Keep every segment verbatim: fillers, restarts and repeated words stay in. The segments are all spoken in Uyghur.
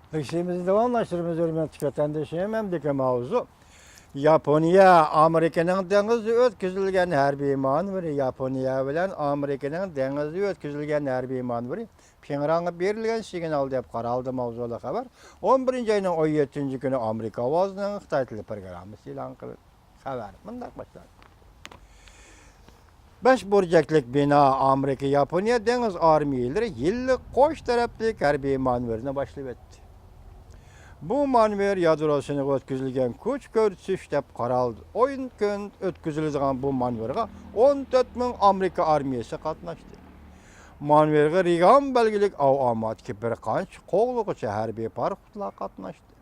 لېكسىيىمىزنى داۋاملاشتۇرىمىز، ھۆرمەتلىك ۋەتەندىشىم. ئەمدىكى ماۋزۇ ياپونىيە ئامېرىكىنىڭ دېڭىزدا ئۆتكۈزۈلگەن ھەربىي مانېۋىرى. ياپونىيە بىلەن ئامېرىكىنىڭ دېڭىزدا ئۆتكۈزۈلگەن ھەربىي مانېۋىرى، پىڭرانغا بېرىلگەن سىگنال دەپ قارالدى ماۋزۇلۇق خەۋەر. ئون بىرىنچى ئاينىڭ ئون يەتتىنچى كۈنى ئامېرىكا ئاۋازىنىڭ خىتاي تىلى پروگراممىسى ئېلان قىلدى. خەۋەر مۇنداق باشلاندى. بەش بۇرجەكلىك بىنا ئامېرىكا ياپونىيە دېڭىز ئارمىيەلىرى يىللىق قوش تەرەپلىك ھەربىي مانېۋىرنى باشلىۋەتتى. بۇ مانېۋىر يادرو سىنىقى ئۆتكۈزۈلگەن كۈچ كۆرسىتىش دەپ قارالدى. ئون كۈن ئۆتكۈزۈلىدىغان بۇ مانېۋىرغا ئون تۆت مىڭ ئامېرىكا ئارمىيەسى قاتناشتى. مانېۋىرغا رېگان بەلگىلىك ئاۋۇ ئاممىدىكى بىر قانچە قوغلىغۇچى ھەربىي پاراخوتلار قاتناشتى.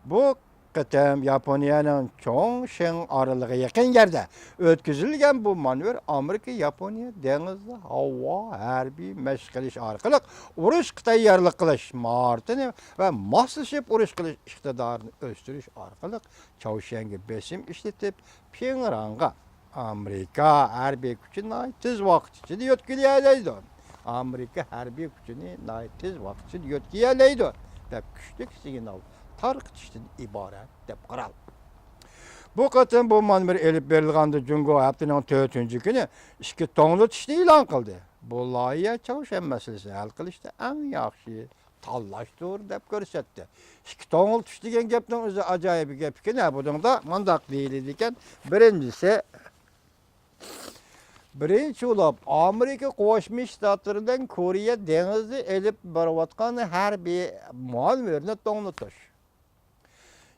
بۇ قېتىم ياپونىيەنىڭ چوڭشىڭ ئارىلىغا يېقىن يەردە ئۆتكۈزۈلگەن بۇ مانېۋىر ئامېرىكا ياپونىيە دېڭىزدا ھاۋا ھەربىي مەشىق قىلىش ئارقىلىق ئۇرۇشقا تەييارلىق قىلىش ماھارىتىنى ۋە ماسلىشىپ ئۇرۇش قىلىش ئىقتىدارىنى ئۆستۈرۈش ئارقىلىق چاۋشيەنگە بېسىم ئىشلىتىپ، پىڭرانغا ئامېرىكا ھەربىي كۈچىنى ناھايىتى تېز ۋاقىت ئىچىدە يۆتكىيەلەيدۇ. ئامېرىكا ھەربىي كۈچىنى ناھايىتى تېز ۋاقىت ئىچىدە يۆتكىيەلەيدۇ دەپ كۈچلۈك سىگنال تارقىتىشتىن ئىبارەت دەپ قارالدى. بۇ قېتىم بۇ مانېۋىر ئېلىپ بېرىلغاندا، جۇڭگو ھەپتىنىڭ تۆتىنچى كۈنى ئىككى توڭلىتىشنى ئېلان قىلدى. بۇ لايىھە چاۋشيەن مەسىلىسىنى ھەل قىلىشتا ئەڭ ياخشى تاللاشتۇر دەپ كۆرسەتتى. ئىككى توڭلىتىش دېگەن گەپنىڭ ئۆزى ئاجايىپ گەپ ئىكەن. ھە، بۇنىڭدا مۇنداق دېيىلىدىكەن. بىرىنچىسى، بىرىنچى بولۇپ، ئامېرىكا قوشما شتاتلىرى بىلەن كورېيە دېڭىزىدا ئېلىپ بېرىۋاتقان ھەربىي مانېۋىرنى توڭلىتىش.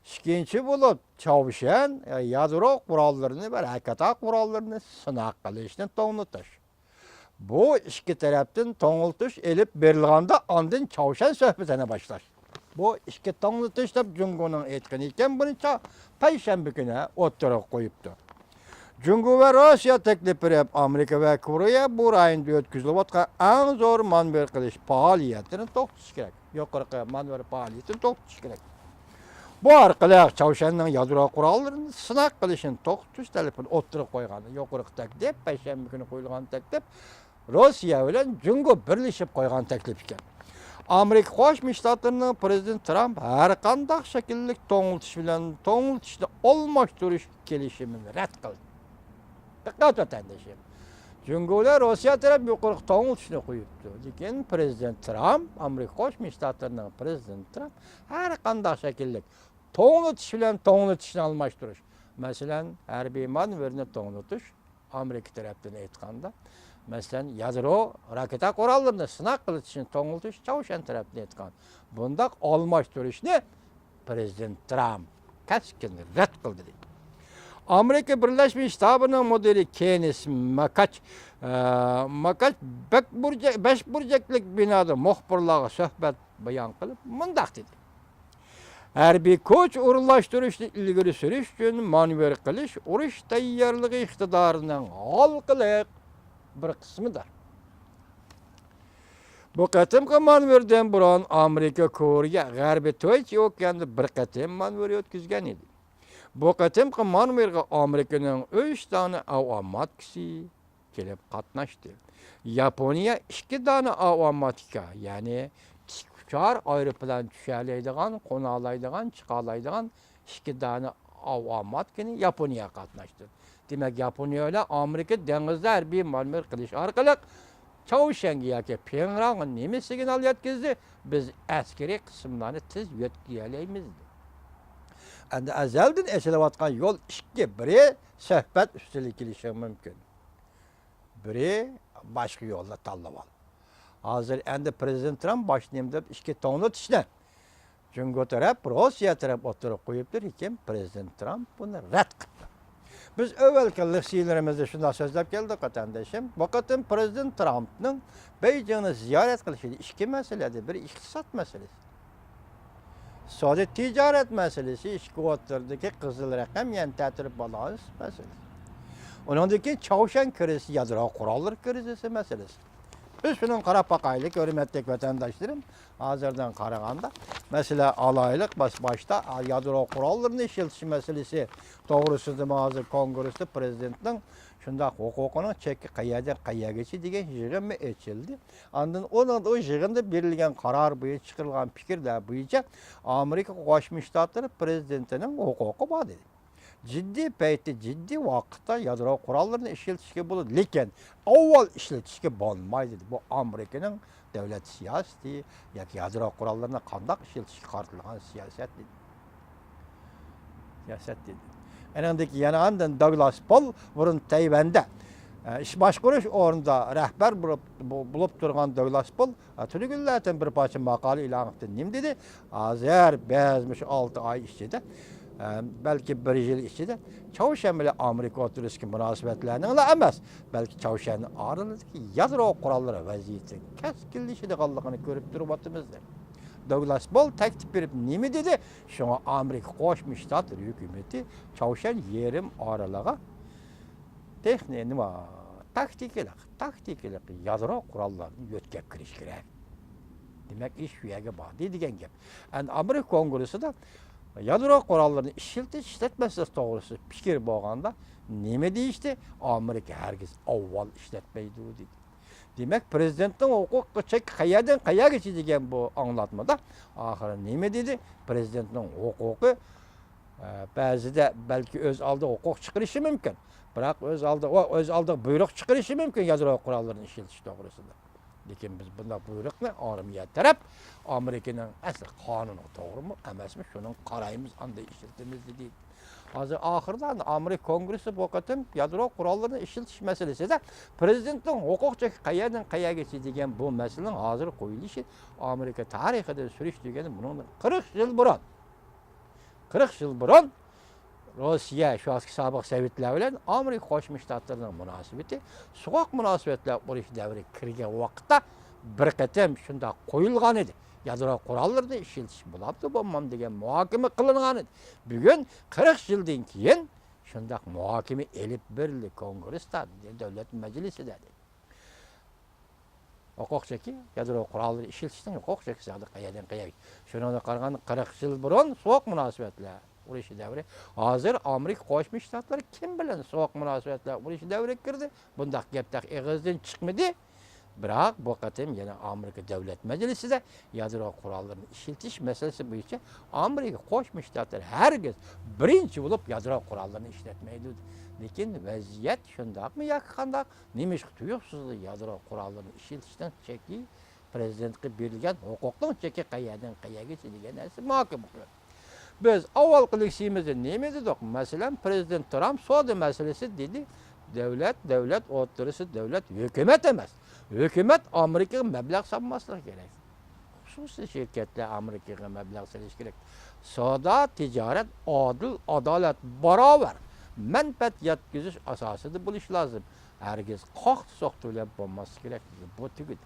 ئىككىنچى بولۇپ، چاۋشيەن يادرو قوراللىرىنى ۋە راكېتا قوراللىرىنى سىناق قىلىشنى توڭلىتىش. بۇ ئىككى تەرەپتىن توڭلىتىش ئېلىپ بېرىلغاندا، ئاندىن چاۋشيەن سۆھبىتىنى باشلاش. بۇ ئىككى توڭلىتىش دەپ جۇڭگونىڭ ئېيتقىنى ئىكەن، بۇنى چا-، پەيشەنبە كۈنى ئوتتۇرىغا قويۇپتۇ. جۇڭگو ۋە روسىيە تەكلىپ بېرىپ، ئامېرىكا ۋە كورېيە بۇ رايوندا ئۆتكۈزۈلۈۋاتقان ئەڭ زور مانېۋىر قىلىش پائالىيىتىنى توختىتىش كېرەك. يۇقىرىقى مانېۋىر پائالىيىتىنى توختىتىش كېرەك. بۇ ئارقىلىق چاۋشيەننىڭ يادرو قوراللىرىنى سىناق قىلىشنى توختىتىش تەلىپىنى ئوتتۇرىغا قويغان يۇقىرىقى تەكلىپ، پەيشەنبە كۈنى قويۇلغان تەكلىپ، روسىيە بىلەن جۇڭگو بىرلىشىپ قويغان تەكلىپ ئىكەن. ئامېرىكا قوشما شتاتلىرىنىڭ پىرېزىدېنت ترامپ ھەر قانداق شەكىللىك توڭلىتىش بىلەن توڭلىتىشنى ئالماشتۇرۇش كېلىشىمىنى رەت قىلدى. دىققەت، ۋەتەندىشىم! جۇڭگو بىلەن روسىيە تەرەپ يۇقىرىقى توڭلىتىشنى قويۇپتۇ. لېكىن پىرېزىدېنت ترامپ، ئامېرىكا قوشما شتاتلىرىنىڭ پىرېزىدېنت ترامپ ھەر قانداق شەكىللىك توڭلىتىش بىلەن توڭلىتىشنى ئالماشتۇرۇش. مەسىلەن، ھەربىي مانېۋىرنى توڭلىتىش، ئامېرىكا تەرەپتىن ئېيتقاندا، مەسىلەن، يادرو راكېتا قوراللىرىنى سىناق قىلىشنى توڭلىتىش، چاۋشيەن تەرەپتىن ئېيتقان. بۇنداق ئالماشتۇرۇشنى پىرېزىدېنت ترامپ كەسكىن رەت قىلدى. ئامېرىكا بىرلەشمە شتابىنىڭ مۇدىرى كېنس ماكاچ، ئە، ماكاچ بەك بۇرجە-، بەش بۇرجەكلىك بىنادا مۇخبىرلارغا سۆھبەت بايان قىلىپ مۇنداق دېدى: ھەربىي كۈچ ئورۇنلاشتۇرۇشنى ئىلگىرى سۈرۈش ئۈچۈن مانېۋىر قىلىش ئۇرۇش تەييارلىقى ئىقتىدارىنىڭ ھالقىلىق بىر قىسمىدۇر. بۇ قېتىمقى مانېۋىردىن بۇرۇن ئامېرىكا كورېيە غەربىي تىنچ ئوكياندا بىر قېتىم مانېۋىر ئۆتكۈزگەن ئىدى. بۇ قېتىمقى مانېۋىرغا ئامېرىكىنىڭ ئۈچ دانە ئاۋىئاماتكىسى كېلىپ قاتناشتى. ياپونىيە ئىككى دانە ئاۋىئاماتكا، يەنى تىك ئۇچار ئايروپىلان چۈشەلەيدىغان، قونالايدىغان، چىقالايدىغان ئىككى دانە ئاۋىئاماتكىنى ياپونىيە قاتناشتۇردى. دېمەك، ياپونىيە بىلەن ئامېرىكا دېڭىزدا ھەربىي مانېۋىر قىلىش ئارقىلىق چاۋشيەنگە ياكى پىڭرانغا نېمە سىگنال يەتكۈزدى؟ بىز ئەسكىرىي قىسىملارنى تېز يۆتكىيەلەيمىز، دېدى. ئەمدى ئەزەلدىن ئېچىلىۋاتقان يول ئىككى، بىرى سۆھبەت ئۈستىلىگە كېلىشىڭ مۇمكىن. بىرى باشقا يولنى تاللىۋال. ھازىر ئەمدى پىرېزىدېنت ترامپ باشتا نېمە دەپ ئىككى توڭلىتىشنى جۇڭگو تەرەپ، روسىيە تەرەپ ئوتتۇرىغا قويۇپتۇ، لېكىن پىرېزىدېنت ترامپ بۇنى رەت قىپتۇ. بىز ئەۋۋەلكى لېكسىيىلىرىمىزدە شۇنداق سۆزلەپ كەلدۇق، ۋەتەندىشىم. بۇ قېتىم پىرېزىدېنت ترامپنىڭ بېيجىڭنى زىيارەت قىلىشىدا ئىككى مەسىلە ئىدى. بىرى ئىقتىساد مەسىلىسى. ئىقتىسادىي تىجارەت مەسىلىسى، ئىككى ئوتتۇرىدىكى قىزىل رەقەم، يەنى تەتۈر بالانس مەسىلىسى. ئۇنىڭدىن كېيىن چاۋشيەن كىرىزىسى، يادرو قوراللىرى كىرىزىسى مەسىلىسى. بىز شۇنىڭغا قاراپ باقايلىق، ھۆرمەتلىك ۋەتەنداشلىرىم. ھازىردىن قارىغاندا، مەسىلە ئالايلىق، باش-، باشتا يادرو قوراللىرىنى ئىشلىتىش مەسىلىسى توغرىسىدىمۇ ھازىر كونگرېستا پىرېزىدېنتنىڭ شۇنداق ھوقۇقىنىڭ چېكى قەيەردىن قەيەرگىچە دېگەن يىغىنمۇ ئېچىلدى. ئاندىن ئۇنىڭدا ئۇ يىغىندا بېرىلگەن قارار بويىچە، چىقىرىلغان پىكىرلەر بويىچە ئامېرىكا قوشما شتاتلىرى پىرېزىدېنتىنىڭ ھوقۇقى بار دېدى. جىددىي پەيتتە، جىددىي ۋاقىتتا يادرو قوراللىرىنى ئىشلىتىشكە بولىدۇ، لېكىن ئاۋۋال ئىشلىتىشكە بولمايدۇ دېدى. بۇ ئامېرىكىنىڭ دۆلەت سىياسىتى ياكى يادرو قوراللىرىنى قانداق ئىشلىتىشكە قارىتىلغان سىياسەت دېدى. سىياسەت دېدى. ئېنىڭدىكى يەنە ئاندىن دوگلاس پول بۇرۇن تەيۋەندە، ئە، ئىش باشقۇرۇش ئورنىدا رەھبەر بولۇپ، بو-، بولۇپ تۇرغان دوگلاس پول، ئە، تۈنۈگۈنلەردىن بىر پارچە ماقالە ئېلان قىلىپ نېمە دېدى؟ ھازىر بىز مۇشۇ ئالتە ئاي ئىچىدە، ئە، بەلكى بىر يىل ئىچىدە چاۋشيەن بىلەن ئامېرىكا ئوتتۇرىسىدىكى مۇناسىۋەتلەرنىڭلا ئەمەس، بەلكى چاۋشيەن ئارىلىدىكى يادرو قوراللىرى ۋەزىيىتىنىڭ كەسكىنلىشىدىغانلىقىنى كۆرۈپ تۇرۇۋاتىمىز، دېدى. دوگلاس پول تەكلىپ بېرىپ نېمە دېدى؟ شۇڭا ئامېرىكا قوشما شتاتلىرى ھۆكۈمىتى چاۋشيەن يېرىم ئارىلىغا تېخنىك، نېمە، تاكتىكىلىق، تاكتىكىلىق يادرو قوراللارنى يۆتكەپ كىرىش كېرەك. دېمەك، ئىش شۇ يەرگە باردى دېگەن گەپ. ئەمدى ئامېرىكا كونگرېسسىدا يادرو قوراللىرىنى ئىشلىتىش، ئىشلەتمەسلىك توغرىسىدا پىكىر بولغاندا نېمە دېيىشتى؟ ئامېرىكا ھەرگىز ئاۋۋال ئىشلەتمەيدۇ، دېدى. دېمەك، پىرېزىدېنتنىڭ ھوقۇقى چەك قەيەردىن قەيەرگىچە دېگەن بۇ ئاڭلاتمىدا ئاخىرى نېمە دېدى؟ پىرېزىدېنتنىڭ ھوقۇقى، ئە، بەزىدە بەلكى ئۆز ئالدىغا ھوقۇق چىقىرىشى مۇمكىن. بىراق ئۆز ئالدىغا، ئۆز ئالدىغا بۇيرۇق چىقىرىشى مۇمكىن يادرو قوراللىرىنى ئىشلىتىش توغرىسىدا. لېكىن بىز بۇنداق بۇيرۇقنى ئارمىيە تەرەپ ئامېرىكىنىڭ ئەسلى قانۇنىغا توغرىمۇ ئەمەسمۇ، شۇنىڭغا قارايمىز، ئاندىن ئىشلىتىمىز، دېدى. ھازىر ئاخىرىدا ئامېرىكا كونگرېسسى بۇ قېتىم يادرو قوراللىرىنى ئىشلىتىش مەسىلىسىدە پىرېزىدېنتنىڭ ھوقۇق چېكى قەيەردىن قەيەرگىچە دېگەن بۇ مەسىلىنىڭ ھازىر قويۇلۇشى ئامېرىكا تارىخىدىن سۈرۈشتۈرگەندە بۇنىڭدىن قىرىق يىل بۇرۇن، قىرىق يىل بۇرۇن روسىيە، شۇ ۋاقىتتىكى سابىق سوۋېتلار بىلەن ئامېرىكا قوشما شتاتلىرىنىڭ مۇناسىۋىتى سوغۇق مۇناسىۋەتلەر ئۇرۇشى دەۋرىگە كىرگەن ۋاقىتتا بىر قېتىم شۇنداق قويۇلغان ئىدى. يادرو قوراللىرىنى ئىشلىتىش بولامدۇ، بولمامدۇ دېگەن مۇھاكىمە قىلىنغان ئىدى. بۈگۈن قىرىق يىلدىن كېيىن شۇنداق مۇھاكىمە ئېلىپ بېرىلدى كونگرېستا، دۆلەت مەجلىسىدە. ھوقۇق چېكى، يادرو قوراللىرى ئىشلىتىشنىڭ ھوقۇق چېكىسى ھازىر قەيەردىن قەيەرگە. شۇنىڭغا قارىغاندا، قىرىق يىل بۇرۇن سوغۇق مۇناسىۋەتلەر ئۇرۇشى دەۋرى. ھازىر ئامېرىكا قوشما شتاتلىرى كىم بىلەن سوغۇق مۇناسىۋەتلەر ئۇرۇشى دەۋرىگە كىردى؟ بۇنداق گەپ تېخى ئېغىزدىن چىقمىدى. بىراق بۇ قېتىم يەنە ئامېرىكا دۆلەت مەجلىسىدە يادرو قوراللىرىنى ئىشلىتىش مەسىلىسى بويىچە ئامېرىكا قوشما شتاتلىرى ھەرگىز بىرىنچى بولۇپ يادرو قوراللىرىنى ئىشلەتمەيدۇ. لېكىن ۋەزىيەت شۇنداقمۇ ياكى قانداق؟ نېمىشقا تۇيۇقسىزلا يادرو قوراللىرىنى ئىشلىتىشنىڭ چېكى، پىرېزىدېنتقا بېرىلگەن ھوقۇقنىڭ چېكى قەيەردىن قەيەرگىچە دېگەن نەرسە مۇھاكىمە قىلىندى. بىز ئاۋۋالقى لېكسىيىمىزدە نېمە دېدۇق؟ مەسىلەن، پىرېزىدېنت ترامپ سودا مەسىلىسى دېدى. دۆلەت، دۆلەت ئوتتۇرىسى دۆلەت، ھۆكۈمەت ئەمەس. ھۆكۈمەت ئامېرىكىغا مەبلەغ سالماسلىقى كېرەك. خۇسۇسىي شىركەتلەر ئامېرىكىغا مەبلەغ سېلىشى كېرەك. سودا، تىجارەت ئادىل، ئادالەت، باراۋەر، مەنپەئەت يەتكۈزۈش ئاساسىدا بولۇشى لازىم. ھەرگىز قاقتى-سوقتى بىلەن بولماسلىقى كېرەك، دېدى. بۇ تۈگىدى.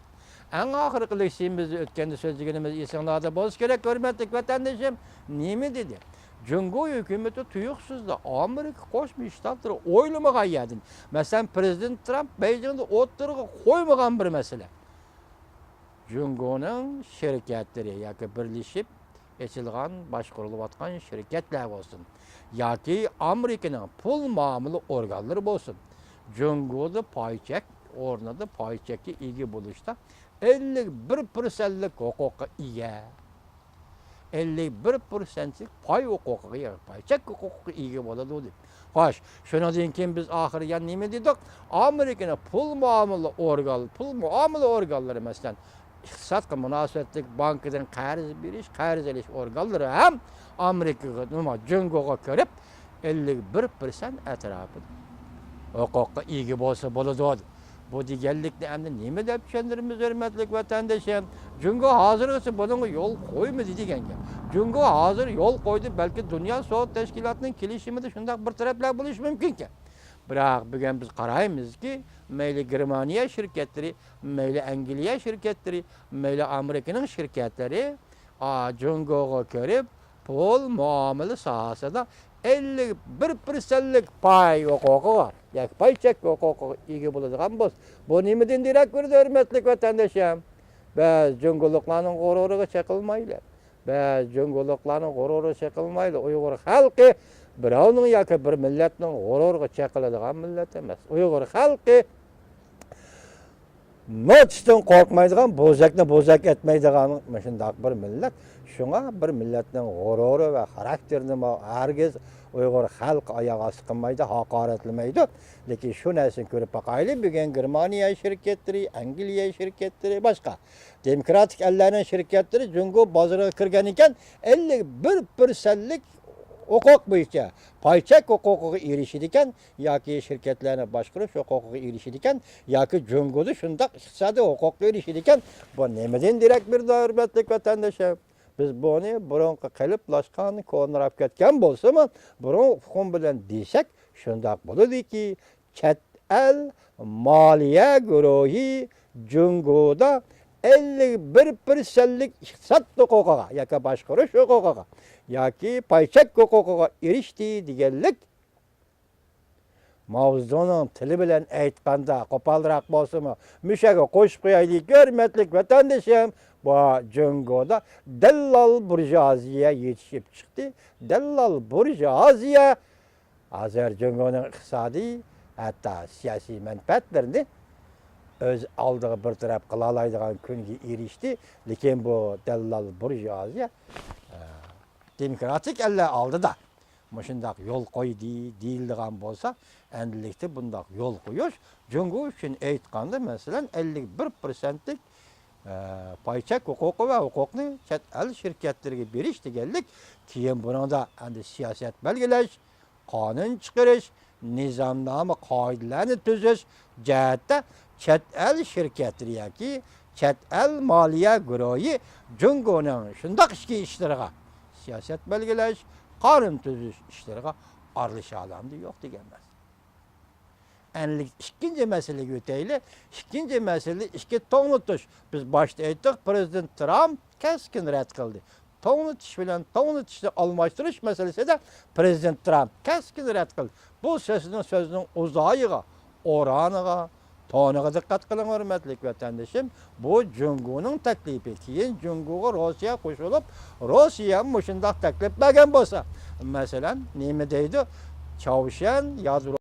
ئەڭ ئاخىرقى لېكسىيىمىزدە ئۆتكەندە سۆزلىگىنىمىز ئېسىڭلاردا بولسا كېرەك، ھۆرمەتلىك ۋەتەندىشىم. نېمە دېدى؟ جۇڭگو ھۆكۈمىتى تۇيۇقسىزلا ئامېرىكا قوشما شتاتلىرى ئويلىمىغان يەردىن، مەسىلەن، پىرېزىدېنت ترامپ بېيجىڭدا ئوتتۇرىغا قويمىغان بىر مەسىلە. جۇڭگونىڭ شىركەتلىرى ياكى بىرلىشىپ ئېچىلغان، باشقۇرۇلۇۋاتقان شىركەتلەر بولسۇن ياكى ئامېرىكىنىڭ پۇل مۇئامىلە ئورگانلىرى بولسۇن، جۇڭگودا پاي چەك ئورنىدا پاي چەككە ئىگە بولۇشتا ئەللىك بىر پىرسەنتلىك ھوقۇققا ئىگە. ئەللىك بىر پىرسەنتلىك پاي ھوقۇقىغا، پاي چەك ھوقۇقىغا ئىگە بولىدۇ، دەپ. خوش، شۇنىڭدىن كېيىن بىز ئاخىرى يەنە نېمە دېدۇق؟ ئامېرىكىنىڭ پۇل مۇئامىلە ئورگان، پۇل مۇئامىلە ئورگانلىرى، مەسىلەن، ئىقتىسادقا مۇناسىۋەتلىك بانكىدىن قەرز بېرىش، قەرز ئېلىش ئورگانلىرى ھەم ئامېرىكىغا، نېمە، جۇڭگوغا كىرىپ، ئەللىك بىر پىرسەنت ئەتراپىدا ھوقۇققا ئىگە بولسا بولىدۇ. بۇ دېگەنلىكنى ئەمدى نېمە دەپ چۈشەندۈرىمىز، ھۆرمەتلىك ۋەتەندىشىم؟ جۇڭگو ھازىرغىچە بۇنىڭغا يول قويمىدى دېگەن گەپ. جۇڭگو ھازىر يول قويدى، بەلكى دۇنيا سودا تەشكىلاتىنىڭ كېلىشىمىدە شۇنداق بىر تەرەپلەر بولۇشى مۇمكىنكەن. بىراق بۈگۈن بىز قارايمىزكى، مەيلى گېرمانىيە شىركەتلىرى، مەيلى ئەنگلىيە شىركەتلىرى، مەيلى ئامېرىكىنىڭ شىركەتلىرى، ئا، جۇڭگوغا كىرىپ، پۇل مۇئامىلە ساھەسىدە ئەللىك بىر پىرسەنتلىك پاي ھوقۇقىغا ياكى پاي چەك ھوقۇقىغا ئىگە بولىدىغان بولسا، بۇ نېمىدىن دېرەك بېرىدۇ، ھۆرمەتلىك ۋەتەندىشىم؟ بەزى جۇڭگولۇقلارنىڭ غۇرۇرىغا چېقىلمايلى. بەزى جۇڭگولۇقلارنىڭ غۇرۇرىغا چېقىلمايلى. ئۇيغۇر خەلقى بىراۋنىڭ ياكى بىر مىللەتنىڭ غۇرۇرىغا چېقىلىدىغان مىللەت ئەمەس. ئۇيغۇر خەلقى نوچىدىن قورقمايدىغان، بوزەكنى بوزەك ئەتمەيدىغان مۇشۇنداق بىر مىللەت. شۇڭا بىر مىللەتنىڭ غۇرۇرى ۋە خاراكتېرىنىمۇ ھەرگىز ئۇيغۇر خەلقى ئاياغ ئاستى قىلمايدۇ، ھاقارەتلىمەيدۇ. لېكىن شۇ نەرسىنى كۆرۈپ باقايلى، بۈگۈن گېرمانىيە شىركەتلىرى، ئەنگلىيە شىركەتلىرى، باشقا دېموكراتىك ئەللەرنىڭ شىركەتلىرى جۇڭگو بازىرىغا كىرگەنىكەن، ئەللىك بىر پىرسەنتلىك ھوقۇق بويىچە پاي چەك ھوقۇقىغا ئېرىشىدىكەن ياكى شىركەتلەرنى باشقۇرۇش ھوقۇقىغا ئېرىشىدىكەن ياكى جۇڭگودا شۇنداق ئىقتىسادىي ھوقۇققا ئېرىشىدىكەن. بۇ نېمىدىن دېرەك بېرىدۇ، ھۆرمەتلىك ۋەتەندىشىم؟ بىز بۇنى بۇرۇنقى قېلىپلاشقان، كونىراپ كەتكەن بولسىمۇ، بۇرۇنقى ئۇقۇم بىلەن دېسەك، شۇنداق بولىدۇكى، چەت ئەل مالىيە گۇرۇھى جۇڭگودا ئەللىك بىر پىرسەنتلىك ئىقتىساد ھوقۇقىغا ياكى باشقۇرۇش ھوقۇقىغا ياكى پاي چەك ھوقۇقىغا ئېرىشتى دېگەنلىك. ماۋزېدۇڭنىڭ تىلى بىلەن ئېيتقاندا، قوپالراق بولسىمۇ، مۇشۇ يەرگە قوشۇپ قويايلى، ھۆرمەتلىك ۋەتەندىشىم، بۇ جۇڭگودا دەللال بۇرژۇئازىيە يېتىشىپ چىقتى. دەللال بۇرژۇئازىيە ھازىر جۇڭگونىڭ ئىقتىسادىي، ھەتتا سىياسىي مەنپەئەتلىرىنى ئۆز ئالدىغا بىر تەرەپ قىلالايدىغان كۈنگە ئېرىشتى. لېكىن بۇ دەللال بۇرژۇئازىيە، ئە، دېموكراتىك ئەللەر ئالدىدا مۇشۇنداق يول قويدى دېيىلىدىغان بولسا، ئەمدىلىكتە بۇنداق يول قويۇش جۇڭگو ئۈچۈن ئېيتقاندا، مەسىلەن، ئەللىك بىر پىرسەنتلىك، ئە، پاي چەك ھوقۇقى ۋە ھوقۇقنى چەت ئەل شىركەتلىرىگە بېرىش دېگەنلىك، كېيىن بۇنىڭدا ئەمدى سىياسەت بەلگىلەش، قانۇن چىقىرىش، نىزامنامە، قائىدىلەرنى تۈزۈش جەھەتتە چەت ئەل شىركەتلىرى ياكى چەت ئەل مالىيە گۇرۇھى جۇڭگونىڭ شۇنداق ئىچكى ئىشلىرىغا، سىياسەت بەلگىلەش، قانۇن تۈزۈش ئىشلىرىغا ئارىلىشالامدۇ، يوق دېگەن مەسىلە. ئەنلىك ئىككىنچى مەسىلىگە ئۆتەيلى. ئىككىنچى مەسىلە ئىككى توڭلىتىش. بىز باشتا ئېيتتۇق، پىرېزىدېنت ترامپ كەسكىن رەت قىلدى. توڭلىتىش بىلەن توڭلىتىشنى ئالماشتۇرۇش مەسىلىسىدە پىرېزىدېنت ترامپ كەسكىن رەت قىلدى. بۇ سۆزنىڭ، سۆزنىڭ ئۇزايىغا، ئورانىغا، تونىغا دىققەت قىلىڭ، ھۆرمەتلىك ۋەتەندىشىم. بۇ جۇڭگونىڭ تەكلىپى. كېيىن جۇڭگوغا روسىيە قوشۇلۇپ، روسىيە مۇشۇنداق تەكلىپ بەرگەن بولسا، مەسىلەن، نېمە دەيدۇ؟ چاۋشيەن يادرو